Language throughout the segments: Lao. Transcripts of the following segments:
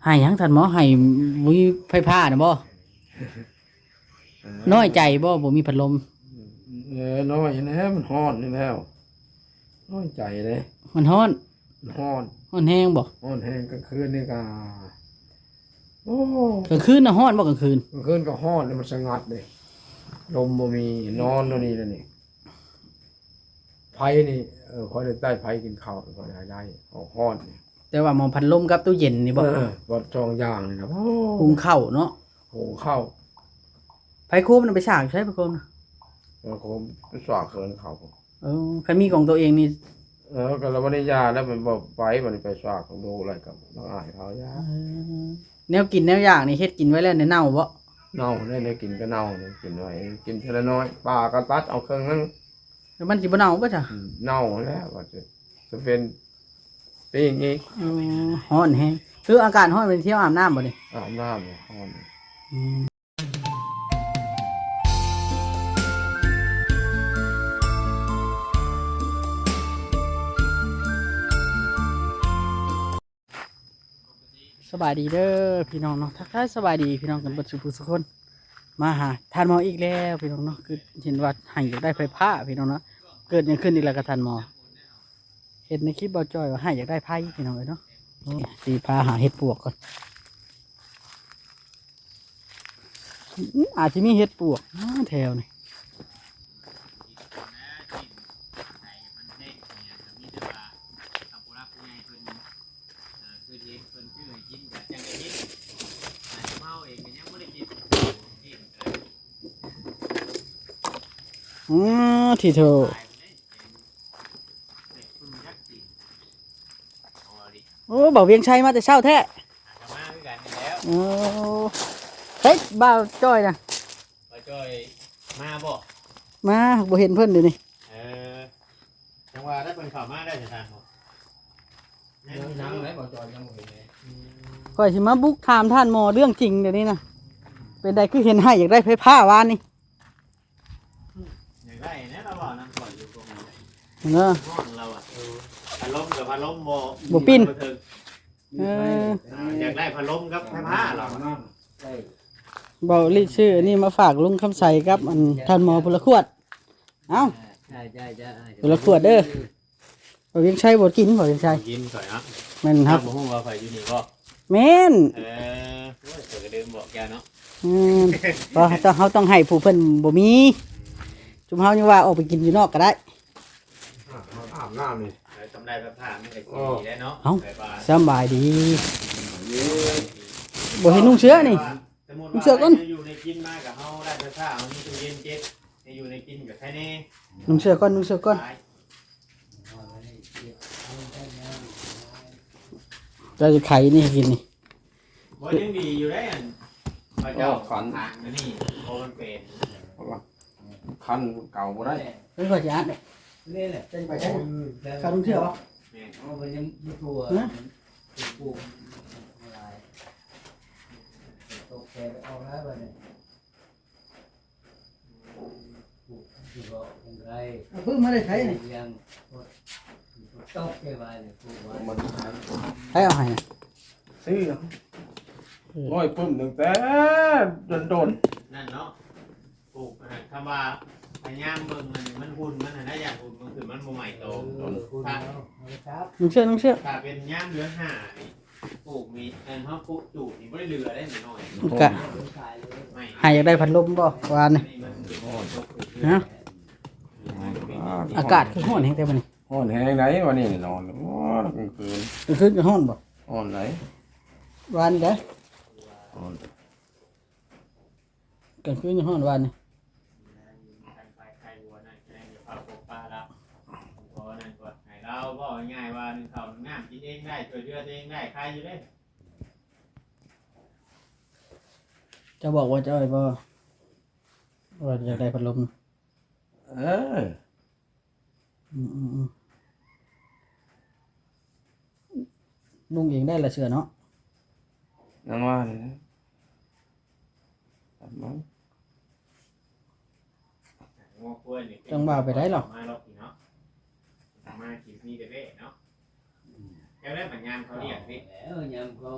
ໄຫ້ຫຍັງທ່ານໝໍ? ໄຫ້ບໍ່ມີໄຟຟ້ານະບໍ່? ນ້ອຍໃຈບໍ່ ບໍ່ມີພັດລົມ? ເອີ ນ້ອຍແລ້ວ ມັນຮ້ອນນີ້ແລ້ວ ນ້ອຍໃຈເດ້ ມັນຮ້ອນ ມັນຮ້ອນ ຮ້ອນແຮງບໍ່? ຮ້ອນແຮງ ກາງຄືນນີ້ກະ ໂອ້ ກາງຄືນນະຮ້ອນບໍ່? ກາງຄືນ ກາງຄືນກະຮ້ອນ ແລ້ວມັນສະຫງັດເດ້ ລົມບໍ່ມີ ນອນຢູ່ນີ້ແລ້ວນີ້ ໄຟນີ້ ເອີ ຂ້ອຍໄດ້ໃຊ້ໄຟກິນເຂົ້າ ຂ້ອຍໄດ້ ໄດ້ ຮ້ອນນີ້ ແຕ່ວ່າໝໍ ພັດລົມກັບຕູ້ເຢັນນີ້ບໍ່? ເອີ ບັດສອງຢ່າງນີ້ນະ ໂອ້ ຫຸງເຂົ້າເນາະ ຫຸງເຂົ້າ ໄຟໂຄມນະໄປສາກຢູ່ໃສ? ໄຟໂຄມນະ ໄຟໂຄມໄປສາກເຮືອນເຂົາ ເອີ ຄັນມີຂອງຕົວເອງນີ້ ເອີ ກະລະບໍ່ໄດ້ຢາກແລ້ວ ໄປ ບໍ່ໄປ ບັດນີ້ໄປສາກໂດໄລກະອາຍເຂົາຢາກ ເອີ ແນວກິນແນວຢາກນີ້ເຮັດກິນໄວ້ແລ້ວເນາະ ເນົ່າບໍ່? ເນົ່າແລ້ວ ແນວກິນກະເນົ່າ ແນວກິນໄວ້ ກິນເທື່ອລະໜ້ອຍ ປາກະຕັດເອົາເຄິ່ງໜຶ່ງ ແລ້ວມັນຊິບໍ່ເນົ່າບໍ່ຊະ? ອືມ ເນົ່າແລ້ວ ວ່າຈະ ຈະເປັນປີ້ງອີກ ອໍ ຮ້ອນແຮງ ຄືອາກາດຮ້ອນ ໄປທ່ຽວອາບນ້ຳບໍ່ນີ້? ອາບນ້ຳ ຮ້ອນ ອືມ ສະບາຍດີເດີພີ່ນ້ອງເນາະ ທັກທາຍສະບາຍດີພີ່ນ້ອງກັນເບິດສູ່ຜູ້ສູ່ຄົນ ມາຫາທ່ານໝໍອີກແລ້ວພີ່ນ້ອງເນາະ ຄືເຫັນວ່າໄຫ້ຢາກໄດ້ໄຟຟ້າພີ່ນ້ອງເນາະ ເກີດຫຍັງຂຶ້ນອີກແລ້ວກັບທ່ານໝໍ? ເຫັນໃນຄລິບບ່າວຈ້ອຍວ່າໄຫ້ຢາກໄດ້ໄຟພີ່ນ້ອງເອີຍເນາະ ນີ້ຊິພາຫາເຫັດປວກກ່ອນ ອືມ ອາດຊິມີເຫັດປວກນະແຖວນີ້ ອໍ ທິໂທ ໂອ້ ບ່າວວຽງໄຊມາແຕ່ເຊົ້າແທ້ ກໍມາຄືກັນນີ້ແຫຼະ ໂອ້ ເຮີ້ຍ ບ່າວຈ້ອຍນະ ບ່າວຈ້ອຍມາບໍ່? ມາ ບໍ່ເຫັນເພິ່ນເດນີ້ ເອີ ຈັ່ງວ່າໄດ້ເພິ່ນເຂົ້າມາໄດ້ສະຖານບໍ່? ຍັງ ຍັງໄດ້ ບ່າວຈ້ອຍຍັງບໍ່ເຫັນເດ ອືມ ຂ້ອຍຊິມາບຸກຖາມທ່ານໝໍເລື່ອງຈິງດຽວນີ້ນະ ເປັນໃດຄືເຫັນໄຫ້ຢາກໄດ້ໄຟຟ້າວານນີ້? ຢາກໄດ້ແນ່ ລາວເວົ້ານຳຂ້ອຍຢູ່ ເນາະ ຮ້ອນລາວອະ ເອີ ພັດລົມກັບພັດລົມບໍ່ ບໍ່ປິ່ນ ບໍ່ເຖິງ ເອີ ອ່າ ຢາກໄດ້ພັດລົມກັບໄຟຟ້າລາວອະ ເວົ້າລີ້ ຊື້ອັນນີ້ມາຝາກລຸງຄຳໄສກັບອັນທ່ານໝໍພຸ້ນລະຂວດ ເອົ້າ ໃຊ່ໆໆ ພຸ້ນລະຂວດເດີ ບ່າວວຽງໄຊບໍ່ກິນ ບ່າວວຽງໄຊ ບໍ່ກິນຂ້ອຍເນາະ ແມ່ນ ເຈົ້າບໍ່ຮູ້ວ່າຂ້ອຍຢູ່ນີ້ບໍ່? ແມ່ນ ເອີ ໂອ້ຍ ຂ້ອຍກະລືມບອກເຈົ້າເນາະ ແມ່ນ ເພາະເຮົາຕ້ອງໃຫ້ຜູ້ເພິ່ນບໍ່ມີ ຊຸມເຮົາຍັງວ່າອອກໄປກິນຢູ່ນອກກະໄດ້ ອາບນ້ຳນີ້ ເອີ ກຳໄລແບບຜ່ານມັນກະຊິດີແລ້ວເນາະ ເອົ້າ ແບບວ່າ ສະບາຍດີ ບໍ່ເຫັນນຸ່ງເສື້ອນີ້ ນຸ່ງເສື້ອກ່ອນ ຢູ່ໃນກິນມາກະເຮົາໄດ້ໄຟຟ້າ ເຮົາມີຕູ້ເຢັນເກັບ ໃຫ້ຢູ່ໃນກິນກະໄຄແນ່ ນຸ່ງເສື້ອກ່ອນ ນຸ່ງເສື້ອກ່ອນ ເຈົ້າຈະໄຂນີ້ໃຫ້ກິນນີ້ ບໍ່ ຍັງດີຢູ່ເດ້ ອັນ ເຂົາເຈົ້າ ອໍ ຂັນ ທາງອັນນີ້ ເພາະມັນເປັນ ຄັນເກົ່າບໍ່ໄດ້ ເພິ່ນກໍຊິອັດເດ້ ນີ້ແຫຼະ ເປັນໄປໄດ້ ເຂົ້າທຸກເທື່ອບໍ່? ແມ່ນ ເອົາໄປຍັງບໍ່ທົ່ວ ຮະ ມັນປູກຫຼາຍ ຕົກແຕ່ອອກແລ້ວບັດນີ້ ປູກຢູ່ບໍ່ ຍັງໄດ້ ເອົາປຶ້ມມາໄດ້ໃສນີ້? ຍັງ ຕົກແຕ່ວ່ານີ້ປູກໄວ້ ໃຜເອົາໃຫ້ນະ? ຊື້ ເອີ ໂອ້ຍ ປຶ້ມຕັ້ງແຕ່ດົນໆ ນັ້ນເນາະ ປູກຫັ້ນ ຄຳວ່າພະຍາຍາມເບິ່ງມັນ ມັນຫຸ່ນມັນຫັ້ນນະ ຢ້ານຫຸ່ນມັນຂຶ້ນ ມັນບໍ່ໄໝ້ໂຕ ເອີ ຫຸ່ນ ຖ້າ ເນາະ ມັນກໍຈັບ ໜັງເສື້ອ ໜັງເສື້ອ ຖ້າເປັນຍາມເດືອນຫ້ານີ້ ປູກນີ້ ອັນເຮົາປູກຈູດນີ້ບໍ່ໄດ້ເຫຼືອເດ້ນ້ອຍ ກະ ໄໝ້ ໃຫ້ຢາກໄດ້ພັດລົມບໍ່ ວານນີ້ ນີ້ມັນ ຮະ ອາກາດຄືຮ້ອນແຮງແທ້ມື້ນີ້ ຮ້ອນແຮງໃດ໋ ວານນີ້ນອນ ໂອ້ຍ ກາງຄືນ ກາງຄືນກໍຮ້ອນບໍ່? ຮ້ອນໃດ໋ ວານນີ້ໃດ໋ ຮ້ອນ ກາງຄືນຍັງຮ້ອນວານນີ້ ເຈົ້າບອກວ່າເຈົ້າໄດ້ບໍ່ ວ່າຢາກໄດ້ພັດລົມ ເອີ ອືມ ອືມ ອືມ ນຸ່ງເອງໄດ້ລະເສື້ອເນາະ ຍັງວ່ານີ້ນະ ຈັ່ງວ່າໄປໄດ້ເນາະ ມາລອກນີ້ເນາະ ມາກິນມີແຕ່ເວະເນາະ ແລ້ວບັດຍາມເຂົາລຽກເດ້ ແລ້ວຍາມເຂົາ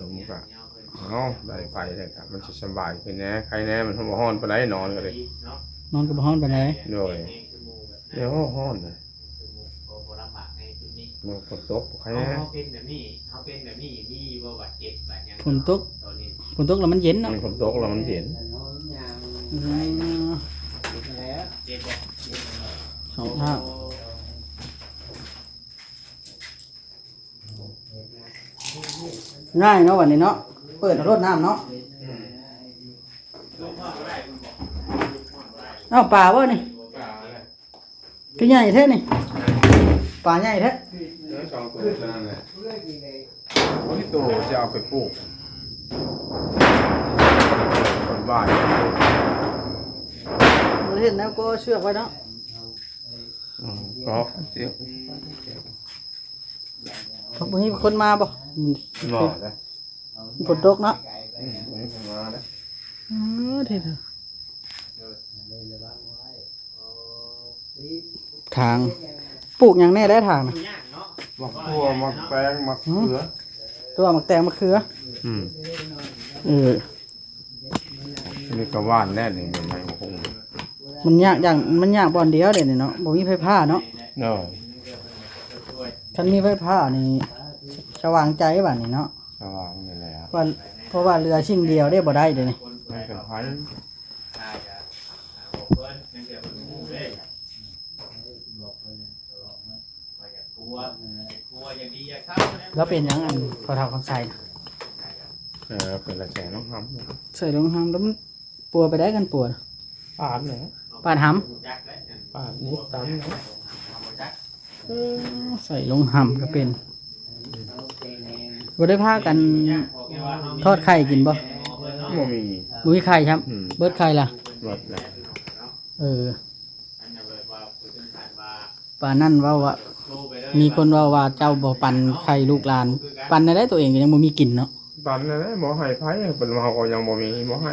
ລົມກໍ ເອົາ ໄດ້ໄຟແລ້ວກໍມັນຊິສະບາຍຂຶ້ນແດ່ ໄຄແດ່ ມັນບໍ່ຮ້ອນປານໃດ ນອນກໍໄດ້ ນອນກໍບໍ່ຮ້ອນປານໃດ ໂດຍ ແລ້ວຮ້ອນນະ ມັນຝົນຕົກບໍ່ໄຄແດ່ ເຮົາເປັນແບບນີ້ ເຮົາເປັນແບບນີ້ ມີຢູ່ບໍ່ບາດເຈັບບາດຫຍັງ ຝົນຕົກ ຕອນນີ້ ຝົນຕົກແລ້ວມັນເຢັນເນາະ ມັນຝົນຕົກແລ້ວມັນເຢັນ ອືມ ເຈັບບໍ່ ສອງຂ້າງ ງ່າຍເນາະ ບັດນີ້ເນາະ ເປີດເອົາໂລດນ້ຳເນາະ ເອົ້າ ປາບໍ່ນີ້ ຄືໃຫຍ່ແທ້ນີ້ ປາໃຫຍ່ແທ້ ເອີ ສອງໂຕເທົ່ານັ້ນແຫຼະ ໂອ້ຍ ໂຕຈະເອົາໄປປູກ ຕົ້ນບ້ານ ບໍ່ໄດ້ເຮັດແນວກໍເຊືອກໄວ້ເນາະ ອືມ ກໍເຊືອກ ບໍ່ມີຄົນມາບໍ່? ບໍ່ເດ້ ຝົນຕົກເນາະ ອືມ ບໍ່ມີຄົນມາເດ້ ເອີ ເດ້ ຖາງ ປູກຫຍັງແດ່ໄດ້ຖາງນະ? ໝາກຖົ່ວ ໝາກແຕງ ໝາກເຂືອ ຫືມ? ຖົ່ວ ໝາກແຕງ ໝາກເຂືອ ອືມ ເອີ ອັນນີ້ກໍຫວ່ານແດ່ນີ້ ມັນໄໝ້ບໍ່ຄົງ ມັນຍາກຢ່າງ ມັນຍາກບ່ອນດຽວເດນີ້ເນາະ ບໍ່ມີໄຟຟ້າເນາະ ໂດຍ ຄັນມີໄຟຟ້ານີ້ສະຫວ່າງໃຈບາດນີ້ເນາະ ສະຫວ່າງນີ້ແຫຼະ ວ່າ ເພາະວ່າເຫຼືອສິ່ງດຽວເດ້ບໍ່ໄດ້ເດນີ້ ມັນກໍໄຟ ລາວເປັນຫຍັງ ອັນພໍ່ເຖົ້າຄຳໄຊນະ? ເອີ ເປັນລະແສລົງຫຳ ໃສ່ລົງຫຳ ແລ້ວມັນປົວໄປໄດ້ ຄັນປົວນະ? ປາດແຫຼະ ປາດຫຳ ປາດນີ້ຕັນເນາະ ເອີ ໃສ່ລົງຫຳກໍເປັນ ບໍ່ໄດ້ພາກັນທອດໄຂ່ກິນບໍ່? ບໍ່ມີ ບໍ່ມີໄຂ່ຊ້ຳ ອືມ ເບິດໄຂ່ລະ ເບິດລະ ເອີ ປານນັ້ນເວົ້າວ່າ ມີຄົນເວົ້າວ່າເຈົ້າບໍ່ປັນໄຂ່ລູກຫຼານ ປັນແນວໃດ ໂຕເອງກໍຍັງບໍ່ມີກິນເນາະ ປັນແນວໃດ ບໍ່ໃຫ້ໃຜ ເພິ່ນເຮົາກໍຍັງບໍ່ມີ ບໍ່ໃຫ້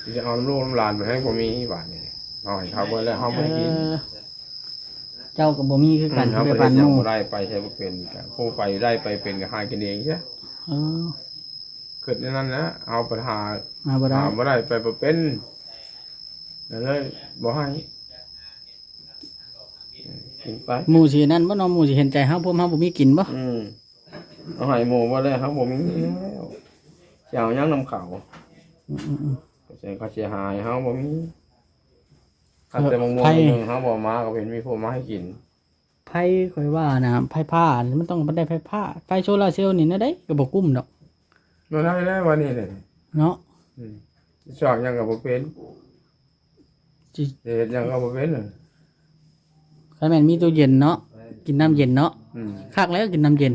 ຊິເອົານຳລູກນຳຫຼານໄປໃຫ້ ບໍ່ມີບາດນີ້ ເຮົາໃຫ້ເຂົາເບິດແລ້ວ ເຮົາບໍ່ໄດ້ກິນ ເອີ ເຈົ້າກໍບໍ່ມີຄືກັນ ອືມ ເຮົາໄປປັນໝູ່ ບໍ່ໄດ້ ໄປໃສບໍ່ເປັນ ຜູ້ໄປໄດ້ໄປເປັນກໍຫາກິນເອງຊະ ເອີ ຄິດແນວນັ້ນແຫຼະ ເຮົາໄປຫາ ຫາບໍ່ໄດ້ ຫາບໍ່ໄດ້ ໄປບໍ່ເປັນ ກໍເລີຍບໍ່ໃຫ້ ກິນໄປ ໝູ່ຊິນັ້ນບໍ່ເນາະ ໝູ່ຊິເຫັນໃຈເຮົາ ພວກເຮົາບໍ່ມີກິນບໍ່? ອືມ ເຮົາໃຫ້ໝູ່ເບິດແລ້ວ ເຮົາບໍ່ມີແລ້ວ ຊິເອົາຫຍັງນຳເຂົາ? ອືມໆໆ ເຂົາເສຍຫາຍ ເຮົາບໍ່ມີ ຄັນແຕ່ໝາກມ່ວງໜຶ່ງ ເຮົາບໍ່ມາ ກໍເຫັນມີຜູ້ມາໃຫ້ກິນ ໄຟ ຂ້ອຍວ່ານະ ໄຟຟ້າ ມັນຕ້ອງໄດ້ໄຟຟ້າ ໄຟໂຊລາເຊວນີ້ແນວໃດກໍບໍ່ກຸ້ມດອກ ບໍ່ໄດ້ແລ້ວ ວ່ານີ້ເດ ເນາະ ອືມ ຊິຊອກຫຍັງກໍບໍ່ເປັນ ຊິເຮັດຫຍັງກໍບໍ່ເປັນ ຄັນແມ່ນມີຕູ້ເຢັນເນາະ ກິນນ້ຳເຢັນເນາະ ອືມ ຄັກແລ້ວກິນນ້ຳເຢັນ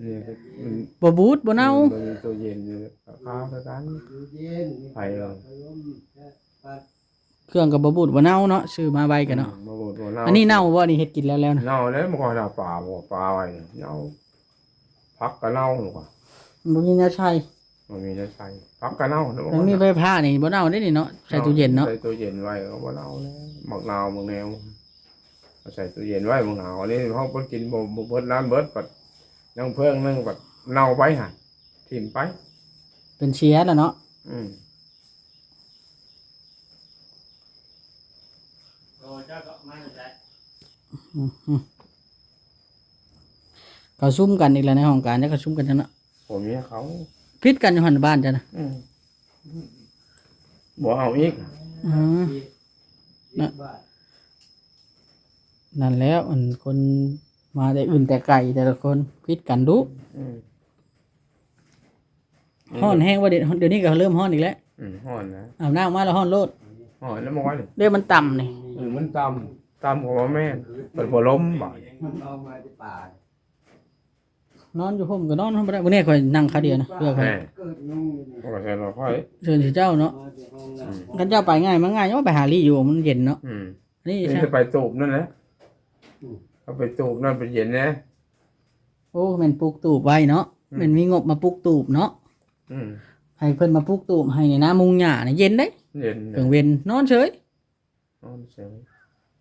ນີ້ກໍ ອືມ ບໍ່ບູດບໍ່ເນົ່າ ອືມ ບໍ່ມີຕູ້ເຢັນ ກໍຄາວຄືກັນ ໄຟ ເຄື່ອງກໍບໍ່ບູດບໍ່ເນົ່າເນາະ ຊື້ມາໄວກັນເນາະ ອືມ ບໍ່ບູດບໍ່ເນົ່າ ອັນນີ້ເນົ່າບໍ່? ອັນນີ້ເຮັດກິນແລ້ວໆນະ ເນົ່າແລ້ວ ມັນກໍຫາປາບໍ່ ປາໄວ້ເນົ່າ ຜັກກໍເນົ່າ ມັນບໍ່ມີແນວໃສ່ ບໍ່ມີແນວໃສ່ ຜັກກໍເນົ່າ ມັນມີໄຟຟ້ານີ້ບໍ່ເນົ່າເດ້ນີ້ເນາະ ໃສ່ຕູ້ເຢັນເນາະ ໃສ່ຕູ້ເຢັນໄວ້ກໍບໍ່ເນົ່າແລ້ວ ໝາກນາວໝາກແນວ ໃສ່ຕູ້ເຢັນໄວ້ ໝາກນາວ ອັນນີ້ເຮົາບໍ່ກິນ ບໍ່ ບໍ່ເບິດນັ້ນເບິດ ບັດຍັງເພິ່ງໜຶ່ງ ບັດເນົ່າໄປຫັ້ນ ຖິ້ມໄປ ເປັນເຊຍແລ້ວເນາະ ອືມ ເຂົາຊຸມກັນອີກແລ້ວໃນຫ້ອງການ ຈັກເຂົາຊຸມກັນຫຍັງເນາະ ຜົວເມຍເຂົາ ຜິດກັນຢູ່ຫັ້ນບ້ານເຈົ້ານະ ອືມ ບໍ່ເອົາອີກ ອືມ ນະ ນັ້ນແຫຼະ ອັນຄົນມາແຕ່ອື່ນແຕ່ໄກ ແຕ່ລະຄົນຜິດກັນດຸ ອືມ ຮ້ອນແຮງວ່າ ດຽວນີ້ກໍເລີ່ມຮ້ອນອີກແລ້ວ ອືມ ຮ້ອນນະ ອາບນ້ຳມາແລ້ວຮ້ອນໂລດ ຮ້ອນແລ້ວ ເດ້ມັນຕ່ຳນີ້ ເອີ ມັນຕ່ຳ ຕ່ຳກໍບໍ່ແມ່ນ ເພິ່ນບໍ່ລົມບາດ ມັນອອກມາແຕ່ປ່າ ນອນຢູ່ຮົ່ມກໍນອນບໍ່ໄດ້ ມື້ນີ້ຂ້ອຍນັ່ງຂາດຽວນະ ເພື່ອຂ້ອຍ ແມ່ນ ຂ້ອຍກໍເຊີນວ່າຂ້ອຍ ເຊີນເຈົ້າເນາະ ອືມ ຄັນເຈົ້າໄປງ່າຍມາງ່າຍ ໂອ້ ໄປຫາລີ້ຢູ່ ມັນເຢັນເນາະ ອືມ ນີ້ ນີ້ ຊະ ໄປຕູບນັ້ນແຫຼະ ອືມ ເອົາໄປຕູບນັ້ນໄປເຢັນແດ່ ໂອ້ ແມ່ນປຸກຕູບໄວ້ເນາະ ອືມ ແມ່ນມີງົບມາປຸກຕູບເນາະ ອືມ ໃຫ້ເພິ່ນມາປຸກຕູບໃຫ້ນີ້ນະ ມຸງຫຍ້ານີ້ເຢັນເດ້ ເຢັນ ກາງເວັນນອນເສີຍ ນອນເສີຍ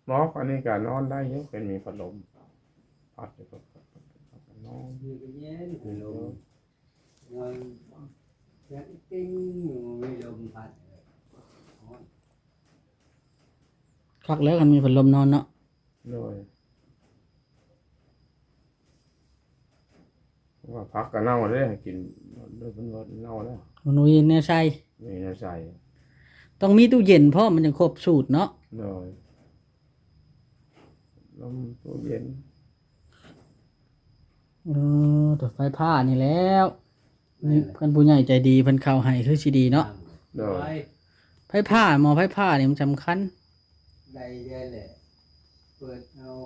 ໝໍ ອັນນີ້ກໍນອນໄດ້ຢູ່ ເພິ່ນມີພັດລົມ ພັດຢູ່ ນອນ ຢູ່ກໍເຢັນ ພັດລົມ ນອນ ມີລົມພັດ ຄັກແລ້ວຄັນມີພັດລົມນອນເນາະ. ໂດຍ ວ່າຜັກກໍເນົ່າເດ້ ກິນໂດຍເພິ່ນວ່າເນົ່າແລ້ວ. ມັນມີແນວໃສ່ ມີແນວໃສ່ ຕ້ອງມີຕູ້ເຢັນພ້ອມ ມັນຈັ່ງຄົບສູດເນາະ. ໂດຍ ລົມຕູ້ເຢັນ. ເອີ ແຕ່ໄຟຟ້ານີ້ແລ້ວ ນີ້ ແມ່ນແຫຼະ ເພິ່ນຜູ້ໃຫຍ່ໃຈດີເພິ່ນເຂົ້າໃຫ້ຄືຊິດີເນາະ. ໂດຍ ໄຟຟ້າ ໝໍ້ໄຟຟ້ານີ້ມັນສຳຄັນ. ໄດ້ແລ້ວແຫຼະ ເປີດເອົາ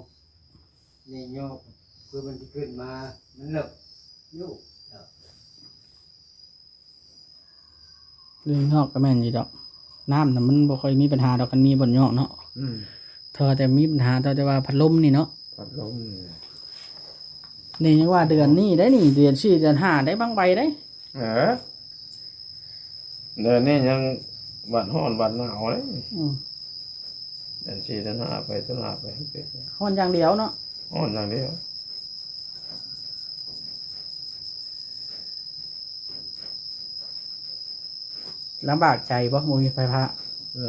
ນີ້ໂຍກ ເພື່ອມັນຊິຂຶ້ນມາ ມັນເລິກຢູ່. ເລື່ອງຍອກກໍແມ່ນຢູ່ດອກ ນ້ຳນະມັນບໍ່ຄ່ອຍມີບັນຫາດອກ ຄັນມີບ່ອນຍອກເນາະ. ອືມ ເທົ່າແຕ່ມີບັນຫາ ເທົ່າແຕ່ວ່າພັດລົມນີ້ເນາະ ພັດລົມນີ້. ນີ້ຍັງວ່າເດືອນນີ້ໄດ໋ນີ້ ເດືອນສີ່ເດືອນຫ້າໄດ໋ ບາງໃບໄດ໋. ເອີ ເດືອນນີ້ຍັງວັນຮ້ອນວັນໜາວເດ້. ອືມ ເດືອນສີ່ເດືອນຫ້າໄປ ເດືອນຫ້າໄປ ຮ້ອນຢ່າງດຽວເນາະ ຮ້ອນຢ່າງດຽວ. ລຳບາກໃຈບໍ່ ບໍ່ມີໄຟຟ້າ? ເອີ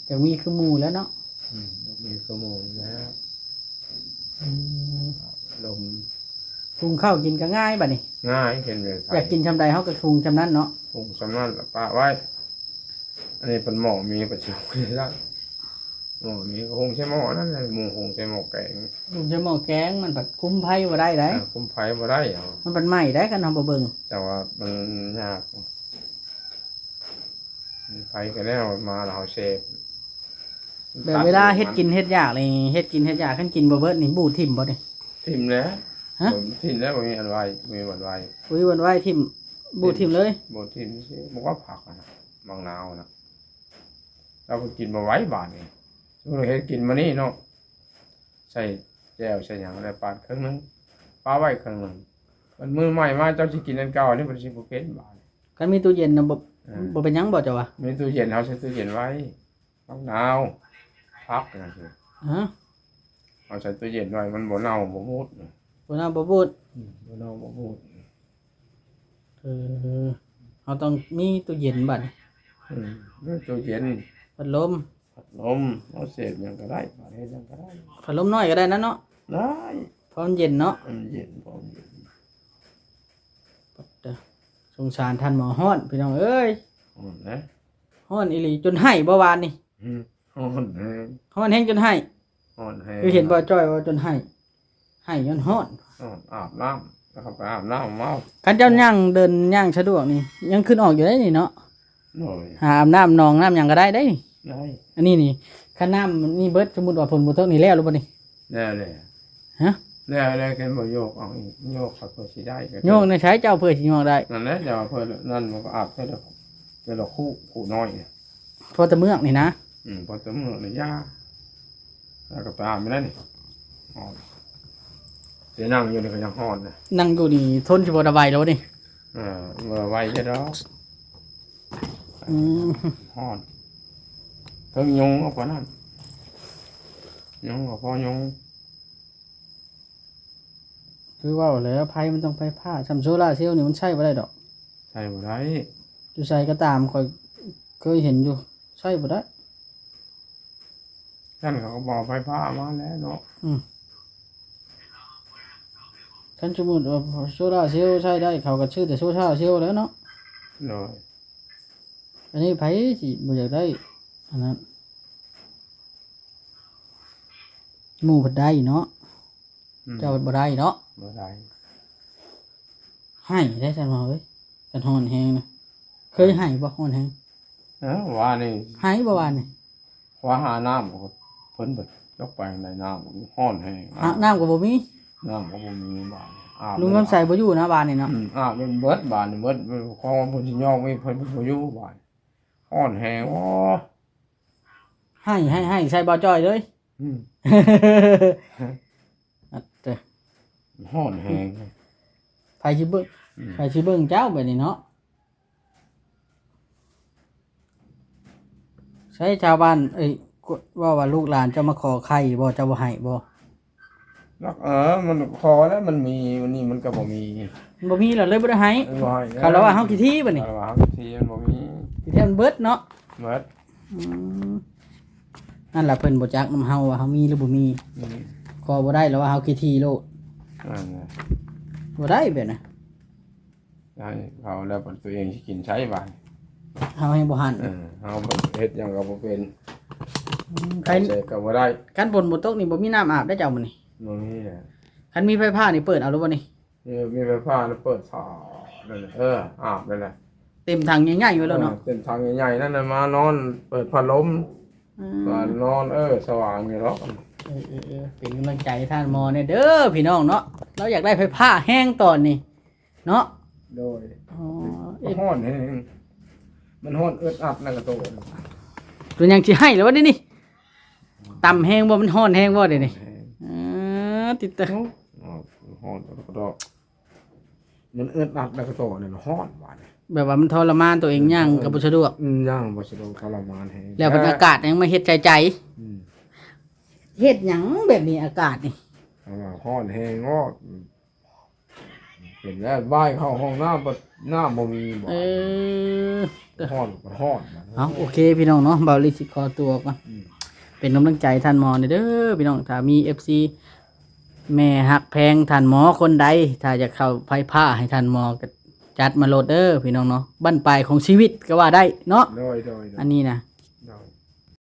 ຢາກມີຄືໝູ່ແລ້ວເນາະ. ອືມ ຢາກມີຄືໝູ່ແລ້ວ. ອືມ ລົມ ຫຸງເຂົ້າກິນກໍງ່າຍບັດນີ້. ງ່າຍ ເຫັນເລີຍ ຢາກກິນຊ່ຳໃດເຮົາກໍຫຸງຊ່ຳນັ້ນເນາະ. ຫຸງຊ່ຳນັ້ນລະປະໄວ້. ອັນນີ້ເປັນໝໍ້ມີປະຈຸບັນນີ້ລະ ໝໍ້ມີກໍຫຸງໃສ່ໝໍ້ນັ້ນແຫຼະ ໝູ່ຫຸງໃສ່ໝໍ້ແກງ ຫຸງໃສ່ໝໍ້ແກງ ມັນພັດຄຸມໄຟບໍ່ໄດ້ໄດ໋. ເອີ ຄຸມໄຟບໍ່ໄດ້ ມັນພັດໄໝ້ໄດ໋ ຄັນເຮົາບໍ່ເບິ່ງ. ແຕ່ວ່າມັນຍາກ ມີໄຟກໍແລ້ວ ມາແລ້ວເຮົາເສບ. ແບບເວລາເຮັດກິນເຮັດຢາກນີ້ ເຮັດກິນເຮັດຢາກ ຄັນກິນບໍ່ເບິດນີ້ ບູດຖິ້ມບໍ່ນີ້? ຖິ້ມແລ້ວ. ຮະ? ຖິ້ມແລ້ວ ບໍ່ມີອັນໄວ້ ບໍ່ມີບ່ອນໄວ້ ບໍ່ມີບ່ອນໄວ້ຖິ້ມ ບູດຖິ້ມເລີຍ. ບໍ່ຖິ້ມຊິ ບໍ່ວ່າຜັກນະ ໝາກນາວນະ ລາວກໍກິນບໍ່ໄຫວບາດນີ້. ສົມມຸດເຮັດກິນມື້ນີ້ເນາະ ໃສ່ແຈ່ວໃສ່ຫຍັງ ແລ້ວປາດເຄິ່ງໜຶ່ງ ປະໄວ້ເຄິ່ງໜຶ່ງ ມັນມື້ໃໝ່ມາເຈົ້າຊິກິນອັນເກົ່ານີ້ ມັນຊິບໍ່ເປັນບາດນີ້. ຄັນມີຕູ້ເຢັນນະ ບໍ່ ເອີ ບໍ່ເປັນຫຍັງບໍ່ເຈົ້າວ່າ? ມີຕູ້ເຢັນ ເຮົາໃສ່ຕູ້ເຢັນໄວ້ ໝາກນາວ ຜັກຈັ່ງຊີ້. ຮະ? ເຮົາໃສ່ຕູ້ເຢັນໄວ້ ມັນບໍ່ເນົ່າບໍ່ບູດ. ບໍ່ເນົ່າບໍ່ບູດ. ອືມ ບໍ່ເນົ່າບໍ່ບູດ. ເອີ ເຮົາຕ້ອງມີຕູ້ເຢັນບັດນີ້. ອືມ ມີຕູ້ເຢັນ ພັດລົມ ພັດລົມ ເຮົາເສບຫຍັງກໍໄດ້ ເຮັດຫຍັງກໍໄດ້. ພັດລົມນ້ອຍກໍໄດ້ນະເນາະ? ໄດ້ ເພາະມັນເຢັນເນາະ. ມັນເຢັນ ເພາະມັນເຢັນ. ປັດເດີ ສົງສານທ່ານໝໍຮ້ອນ ພີ່ນ້ອງເອີຍ ຮ້ອນນະ ຮ້ອນອີ່ຫຼີ ຈົນໄຫ້ບໍ່ວານນີ້? ອືມ ຮ້ອນແຮງ ຮ້ອນແຮງຈົນໄຫ້ ຮ້ອນແຮງ. ຄືເຫັນບ່າວຈ້ອຍເວົ້າຈົນໄຫ້ ໄຫ້ຍ້ອນຮ້ອນ ຮ້ອນ ອາບນ້ຳ ແລ້ວກໍໄປອາບນ້ຳເອົາ. ຄັນເຈົ້າຍ່າງເດີນຍ່າງສະດວກນີ້ ຍັງຂຶ້ນອອກຢູ່ໄດ໋ນີ້ເນາະ. ໂດຍ ຫາອາບນ້ຳໜອງນ້ຳຫຍັງກໍໄດ້ເດ້. ໄດ້ ອັນນີ້ນີ້ ຄັນນ້ຳນີ້ເບິດ ສົມມຸດວ່າຝົນບໍ່ຕົກນີ້ແລ້ວຫຼືບໍ່ນີ້? ແລ້ວແຫຼະ. ຮະ? ແລ້ວ ແລ້ວ ຄັນບໍ່ໂຍກເອົາອີກ ໂຍກເອົາເພື່ອຊິໄດ້ກໍ ໂຍກໃນໃສເຈົ້າເພື່ອຊິໂຍກໄດ້? ນັ້ນແຫຼະ ແຕ່ວ່າເພື່ອນັ້ນມັນກໍອາບແຕ່ລະ ແຕ່ລະຄູ່ ຄູ່ນ້ອຍ. ພໍແຕ່ເມືອກນີ້ນະ? ອືມ ພໍແຕ່ເມືອກນີ້ຢ່າ ແລ້ວກໍໄປອາບໄດ້ນີ້. ຮ້ອນ ແຕ່ນັ່ງຢູ່ນີ້ກໍຍັງຮ້ອນນະ ນັ່ງຢູ່ນີ້ທົນຊິບໍ່ໄດ້ໄຫວແລ້ວນີ້. ເອີ ບໍ່ໄຫວແທ້ດອກ. ອືມ ຮ້ອນ ເຖິງຍຸງກໍປານນັ້ນ ຍຸງກໍພໍຍຸງ. ຄືເວົ້າແລ້ວ ໄຟມັນຕ້ອງໄຟຟ້າ ຊ່ຳໂຊລາເຊວນີ້ມັນໃຊ້ບໍ່ໄດ້ດອກ ໃຊ້ບໍ່ໄດ້. ຢູ່ໃສກໍຕາມ ຂ້ອຍເຄີຍເຫັນຢູ່ ໃຊ້ບໍ່ໄດ້. ຊັ້ນເຂົາກໍບໍ່ເອົາໄຟຟ້າມາແລ້ວເນາະ. ອືມ ຄັນສົມມຸດວ່າໂຊລາເຊວໃຊ້ໄດ້ ເຂົາກໍຊື້ແຕ່ໂຊລາເຊວແລ້ວເນາະ. ໂດຍ ອັນນີ້ໃຜຊິບໍ່ຢາກໄດ້ອັນນັ້ນ ໝູ່ເພິ່ນໄດ້ເນາະ. ອືມ ເຈົ້າບໍ່ໄດ້ເນາະ. ບໍ່ໄດ້ ໄຫ້ໄດ້ຊັ້ນວ່າເອີຍ ຄັນຮ້ອນແຮງນະ. ເຄີຍໄຫ້ບໍ່ ຮ້ອນແຮງ? ເອີ ວານນີ້ ໄຫ້ບໍ່ວານນີ້? ວ່າຫານ້ຳ ເພິ່ນບໍ່ຈັກໄປທາງໃດ ນ້ຳຮ້ອນແຮງ. ອາບນ້ຳກໍບໍ່ມີ ນ້ຳກໍບໍ່ມີບາດນີ້. ອາບ ລຸງຄຳໃສບໍ່ຢູ່ນະບາດນີ້ເນາະ. ອືມ ອາບຈົນເບິດບາດນີ້ ເບິດ ຂອງເພິ່ນຊິຍອມອີກ ເພິ່ນບໍ່ຢູ່ບາດນີ້ ຮ້ອນແຮງ. ໂອ້ ໄຫ້ ໄຫ້ ໄຫ້ໃສ່ບ່າວຈ້ອຍເລີຍ. ອືມ ອັດເຕີ ຮ້ອນແຮງ. ໃຜຊິເບິ່ງ ອືມ ໃຜຊິເບິ່ງເຈົ້າບາດນີ້ເນາະ. ໃຊ້ຊາວບ້ານ ເອີຍ ເວົ້າວ່າລູກຫຼານເຈົ້າມາຂໍໄຂ່ບໍ່ ເຈົ້າບໍ່ໃຫ້ບໍ່? ລັກ ເອີ ມັນຂໍແລ້ວ ມັນມີ ວັນນີ້ມັນກໍບໍ່ມີ ບໍ່ມີແລ້ວເລີຍບໍ່ໄດ້ໃຫ້ ເອີ ບໍ່ໃຫ້ ເຂົາລະວ່າເຮົາຂີ້ຖີ່ບັດນີ້ ເຂົາລະວ່າເຮົາຂີ້ຖີ່ ມັນບໍ່ມີ ຂີ້ຖີ່ມັນເບິດເນາະ ເບິດ ອືມ ນັ້ນລະເພິ່ນບໍ່ຈັກນຳເຮົາວ່າເຮົາມີຫຼືບໍ່ມີ ອືມ ຂໍບໍ່ໄດ້ລະວ່າເຮົາຂີ້ຖີ່ໂລດ ນັ້ນແຫຼະ ບໍ່ໄດ້ແບບນັ້ນ ໃຫ້ເຂົາແລ້ວ ຕົວເອງຊິກິນໃສບາດ ເຮົາໃຫ້ບໍ່ຫັນ ເອີ ເຮົາເຮັດຫຍັງກໍບໍ່ເປັນ ອືມ ໃສ່ກໍບໍ່ໄດ້ ຄັນຝົນບໍ່ຕົກນີ້ບໍ່ມີນ້ຳອາບໄດ້ເຈົ້າມື້ນີ້ ບໍ່ມີແຫຼະ ຄັນມີໄຟຟ້ານີ້ເປີດເອົາຫຼືບໍ່ນີ້ ເອີ ມີໄຟຟ້າແລ້ວເປີດສານັ້ນແຫຼະ ເອີ ອາບນັ້ນແຫຼະ ເຕັມຖັງໃຫຍ່ໆໄວ້ໂລດເນາະ ເອີ ເຕັມຖັງໃຫຍ່ໆນັ້ນນະ ມານອນເປີດພັດລົມ ອືມ ກໍນອນ ເອີ ສະຫວ່າງຢູ່ດອກ ເອີໆໆ ເປັນກຳລັງໃຈໃຫ້ທ່ານໝໍແດ່ເດີພີ່ນ້ອງເນາະ ລາວຢາກໄດ້ໄຟຟ້າແຮງຕອນນີ້ ເນາະ ໂດຍ ອໍ ມັນຮ້ອນແຮງ ມັນຮ້ອນອຶດອັດນະກະໂຕ ເປັນຫຍັງຊິໄຫ້ແລ້ວວະດຽວນີ້ ຕຳແຮງບໍ່ ມັນຮ້ອນແຮງບໍ່ດຽວນີ້ ແຮງ ເອີ ຕິດຕາ ໂອ້ ຮ້ອນນະກະໂຕ ມັນອຶດອັດນະກະໂຕນີ້ ມັນຮ້ອນບາດນີ້ ແບບວ່າມັນທໍລະມານ ຕົວເອງຍ່າງກໍບໍ່ສະດວກ ອືມ ຍ່າງບໍ່ສະດວກ ທໍລະມານແຮງ ແລ້ວເພິ່ນອາກາດຍັງມາເຮັດໃສ່ໃຈ ອືມ ເຮັດຫຍັງແບບນີ້ອາກາດນີ້ ຮ້ອນແຮງເນາະ ເປັນແລ້ວ ບາຍເຂົ້າຫ້ອງນ້ຳ ບັດນ້ຳບໍ່ມີ ເອີ ຮ້ອນ ຮ້ອນ ເອົາ ໂອເຄພີ່ນ້ອງເນາະ ບ່າວລີຊິຂໍຕົວກ່ອນ ອືມ ເປັນກຳລັງໃຈທ່ານໝໍແດ່ເດີພີ່ນ້ອງ ຖ້າມີເອັຟຊີແມ່ຮັກແພງທ່ານໝໍຄົນໃດ ຖ້າຢາກເຂົ້າໄຟຟ້າໃຫ້ທ່ານໝໍກໍຈັດມາໂລດເດີພີ່ນ້ອງເນາະ ບັ້ນປາຍຂອງຊີວິດກໍວ່າໄດ້ເນາະ ໂດຍໆໆ ອັນນີ້ນະ